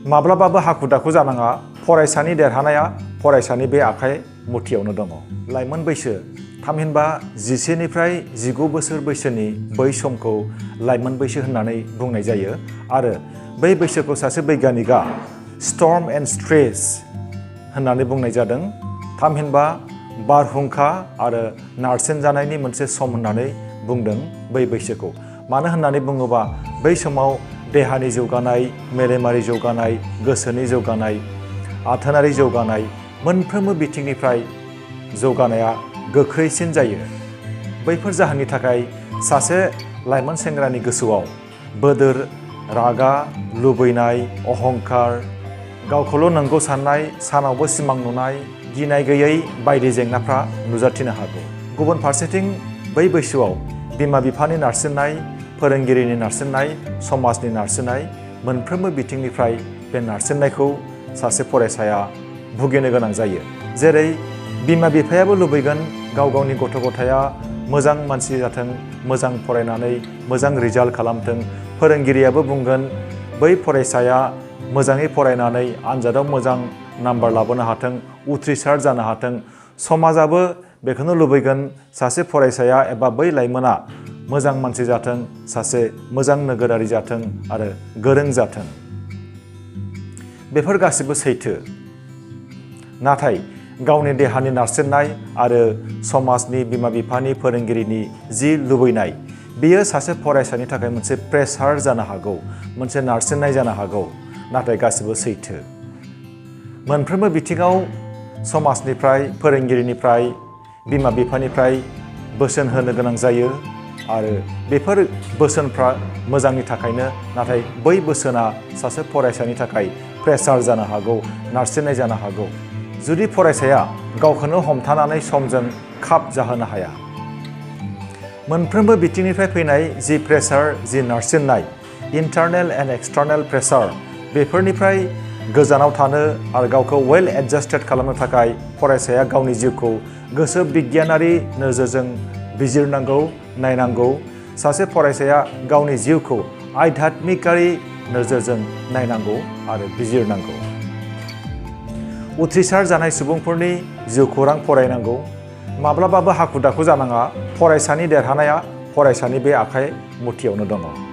माब्लाबाबो हाखु दाखु जानाङा फरायसानि देरहानाया फरायसानि बे आखाइ मुथियावनो दङ। लाइमोन बैसो थामहिनबा 11 निफ्राय 19 बोसोर बैसोनि बै समखौ लाइमोन बैसो होननानै बुंनाय जायो आरो बै बैसोखौ सासे बैज्ञानिकआ स्टर्म एन्ड स्ट्रेस होननानै बुंनाय जादों। थामहिनबा बारहुंखा आरो नारसिनजानायनि मोनसे सम होननानै बुंदों बै बैसोखौ। मानो होननानै बुङोबा बै समाव देहानि जौगानाय, मेलेमारि जौगानाय, गोसोनि जौगानाय, आथोनारि जौगानाय मोनफ्रोमबो बिथिंनिफ्राय जौगानाया गोख्रैसिन जायो। बैफोर जाहोननि थाखाय सासे लाइमोन सेंग्रानि गोसोआव बोदोर, रागा, लुबैनाय, अहंकार, गावखौल' नंगौ साननाय, सानावबो सिमां नुनाय, गिनाय गैयै बायदि जेंनाफ्रा नुजाथिनो हागौ। गुबुन फारसेथिं बै बैसोआव बिमा बिफानि नारसिननाय, फोरोंगिरिनि नारसिननाय, समाजनि नारसिननाय मोनफ्रोमबो बिथिंनिफ्राय बे नारसिननायखौ सासे फरायसाया भुगिनो गोनां जायो। जेरै बिमा बिफायाबो लुबैगोन गाव गावनि गथ' गथाया मोजां मानसि जाथों, मोजां फरायनानै मोजां रिजाल्ट खालामथों। फोरोंगिरियाबो बुंगोन बै फरायसाया मोजाङै फरायनानै आनजादाव मोजां नाम्बार लाबोनो हाथों, उथ्रिसार जानो हाथों। समाजाबो बेखौनो लुबैगोन सासे फरायसाया एबा बै लाइमोना मोजां मानसि जाथों, सासे मोजां नोगोरारि जाथों आरो गोरों जाथों। बेफोर गासिबो सैथो। नाथाय गावनि देहानि नारसिननाय आरो समाजनि, बिमा बिफानि, फोरोंगिरिनि जि लुबैनाय बेयो सासे फरायसानि थाखाय मोनसे प्रेसार जानो हागौ, मोनसे नारसिननाय जानो हागौ। नाथाय गासिबो सैथो। मोनफ्रोमबो बिथिङाव समाजनिफ्राय, फोरोंगिरिनिफ्राय, बिमा बिफानिफ्राय बोसोन होनो गोनां जायो आरो बेफोर बोसोनफ्रा मोजांनि थाखायनो, नाथाय बै बोसोना सासे फरायसानि थाखाय प्रेसार जानो हागौ, नारसिननाय जानो हागौ। जुदि फरायसाया गावखौनो हमथानानै समजों खाब जाहोनो हाया। मोनफ्रोमबो बिथिंनिफ्राय फैनाय जि प्रेसार, जि नारसिननाय, इन्टारनेल एन्ड एक्सटार्नेल प्रेसार, बेफोरनिफ्राय गोजानाव थानो आरो गावखौ वेल एडजास्टेड खालामनो थाखाय फरायसाया गावनि जिउखौ गोसो बिगियानारि नोजोरजों बिजिरनांगौ, नायनांगौ। सासे फरायसाया गावनि जिउखौ आध्यात्मिकारि नोजोरजों नायनांगौ आरो बिजिरनांगौ। उथ्रिसार जानाय सुबुंफोरनि जिउखौरां फरायनांगौ। माब्लाबाबो हाखु दाखु जानाङा फरायसानि देरहानाया फरायसानि बे आखाइ मुथियावनो दङ।